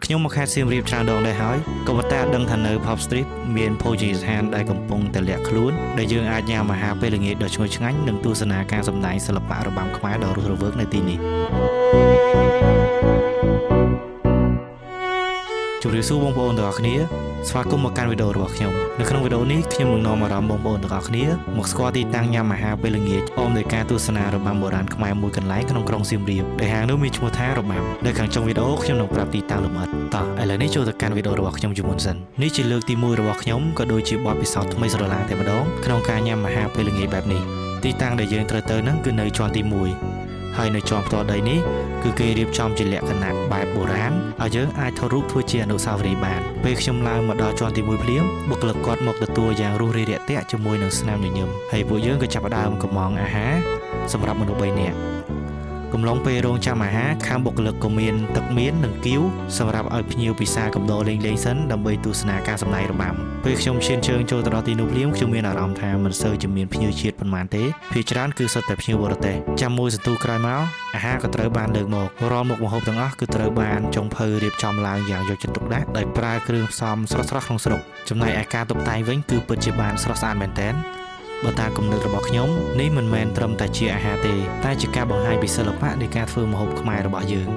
ខ្ញុំមកខេត្តសៀមរាបច្រើនដងដែរហើយក៏ប៉ុន្តែអត់ដឹងថានៅ Pub Street មានភោជនីយដ្ឋានដែលកំពុងតែលាក់ខ្លួនដែលយើងអាចញ៉ាំអាហារពេលល្ងាចដ៏ឈ្ងុយឆ្ងាញ់និងទស្សនាការសម្ដែងសិល្បៈរបាំខ្មែរដ៏រស់រវើកនៅទីនេះជម្រាបសួរបងប្អូនទាំងអស់គ្នាស្វាគមន៍មកកាន់វីដេអូរបស់ខ្ញុំនៅក្នុងវីដេអូនេះខ្ញុំនឹងនាំអារម្មណ៍បងប្អូនទាំងអស់គ្នាមកស្គាល់ទីតាំងញ៉ាំអាហារពេលល្ងាចអមដោយការទស្សនារបាំបុរាណខ្មែរមួយកន្លែងក្នុងក្រុងសៀមរាបដែលហាងនោះមានឈ្មោះថារបាំនៅខាងចុងវីដេអូខ្ញុំនឹងប្រាប់ទីតាំងលម្អិតតោះឥឡូវនេះចូលទៅកាន់វីដេអូរបស់ខ្ញុំជាមុនសិននេះជាលើកទី1របស់ខ្ញុំក៏ដូចជាបទពិសោធន៍ថ្មីស្រឡាងតែម្ដងក្នុងការញ៉ាំអាហារពេលល្ងាចបែបនេះទីតាំងដែលយើងត្រូវទៅហ្នឹងគឺនៅជាន់ទី1ហើយនៅជាន់ផ្ទាល់ដីនេះគឺគេរៀបចំជាលក្ខណៈបែបបុរាណឲ្យយើងអាចថតរូបធ្វើជាអនុស្សាវរីយ៍បានពេលខ្ញុំឡើងមកដល់ជាន់ទី1ភ្លាមបុគ្គលិកគាត់មកទទួលយ៉ាងរួសរាយរាក់ទាក់ជាមួយនឹងស្នាមញញឹមហើយពួកយើងក៏ចាប់ផ្ដើមកម្មង់អាហារសម្រាប់មនុស្ស3នាក់កំឡុងពេលរងចាំអាហារខាងបុគ្គលិកក៏មានទឹកមៀននិងគៀវសម្រាប់ឲ្យភ្ញៀវពិសាកំដរលេងៗសិនដើម្បីទស្សនាការសម្ដែងរបាំពេលខ្ញុំឈានជើងចូលទៅដល់ទីនោះភ្លាមខ្ញុំមានអារម្មណ៍ថាមិនសូវជាមានភ្ញៀវជាតិប៉ុន្មានទេភាគច្រើនគឺសុទ្ធតែភ្ញៀវបរទេសចាំមួយសន្ទុះក្រោយមកអាហារក៏ត្រូវបានលើកមករាល់មុខម្ហូបទាំងអស់គឺត្រូវបានចុងភៅរៀបចំឡើងយ៉ាងយកចិត្តទុកដាក់ដោយប្រើគ្រឿងផ្សំស្រស់ៗក្នុងស្រុកចំណែកឯការតុបតែងវិញគឺពិតជាបានស្រស់ស្អាតមែនទែនបើតាមគំនិតរបស់ខ្ញុំនេះមិនមែនត្រឹមតែជាអាហារទេតែជាការបង្ហាញពីសិល្បៈនៃការធ្វើម្ហូបខ្មែររបស់យើង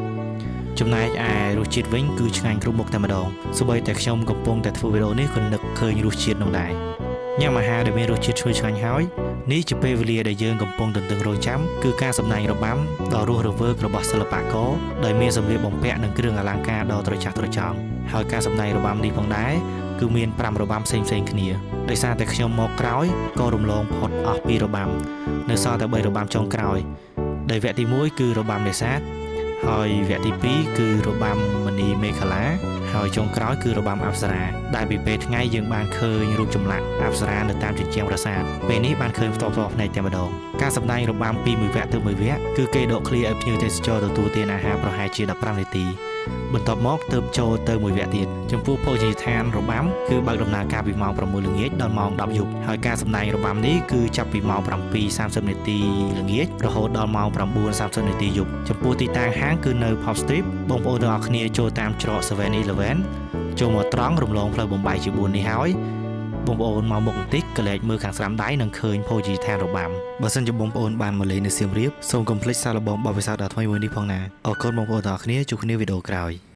ចំណែកឯរសជាតិវិញគឺឆ្ងាញ់គ្រប់មុខតែម្ដងសូម្បីតែខ្ញុំកំពុងតែធ្វើវីដេអូនេះក៏នឹកឃើញរសជាតិនោះដែរញ៉ាំអាហារដែលមានរសជាតិឈ្ងុយឆ្ងាញ់ហើយនេះជាពេលវេលាដែលយើងកំពុងទន្ទឹងរង់ចាំគឺការសម្ដែងរបាំដ៏រស់រវើករបស់សិល្បករដោយមានសម្លៀកបំពាក់និងគ្រឿងអលង្ការដ៏ត្រចះត្រចង់ហើយការសម្ដែងរបាំនេះផងដែរគឺមាន5របាំផ្សេងៗគ្នាដោយសារតែខ្ញុំមកក្រោយក៏រំលងផុតអស់ពីរបាំនៅសល់តែ3របាំចុងក្រោយដែលវគ្គទី1គឺរបាំនេសាទហើយវគ្គទី2គឺរបាំមនីមេខលាហើយចុងក្រោយគឺរបាំអប្សរាដែលពីពេលថ្ងៃយើងបានឃើញរូបចម្លាក់អប្សរានៅតាមជញ្ជាំងប្រាសាទពេលនេះបានឃើញផ្ទាល់ៗភ្នែកតែម្ដងការសម្ដែងរបាំពីមួយវគ្គទៅមួយវគ្គគឺគេដកឃ្លាឲ្យភ្ញៀវទេសចរទទួលទានអាហារប្រហែលជា15នាទីបន្ទាប់មកទើបចូលទៅមួយវគ្គទៀតចំពោះភោជនីយដ្ឋានរបាំគឺបើកដំណើរការពីម៉ោង6ល្ងាចដល់ម៉ោង10យប់ហើយការសម្ដែងរបាំនេះគឺចាប់ពីម៉ោង7:30នាទីល្ងាចរហូតដល់ម៉ោង9:30នាទីយប់ចំពោះទីតាំងហាងគឺនៅ Pub Street បងប្អូនទាំងអស់គ្នាចូលតាមច្រក 7-Eleven ចូលមកត្រង់រំលងផ្លូវបំបីជា4នេះហើយបងប្អូនមកមុខបន្តិចក៏លែកមើលខាងស្រាំដៃនឹងឃើញភោជនីយដ្ឋានរបាំបើសិនជាបងប្អូនបានមកលេងនៅសៀមរាបសូមកុំភ្លេចសាកល្បងបទពិសោធន៍ដ៏ថ្មីមួយនេះផងណាអរគុណបងប្អូនទាំងអស់គ្នាជួបគ្នាវីដេអូក្រោយ។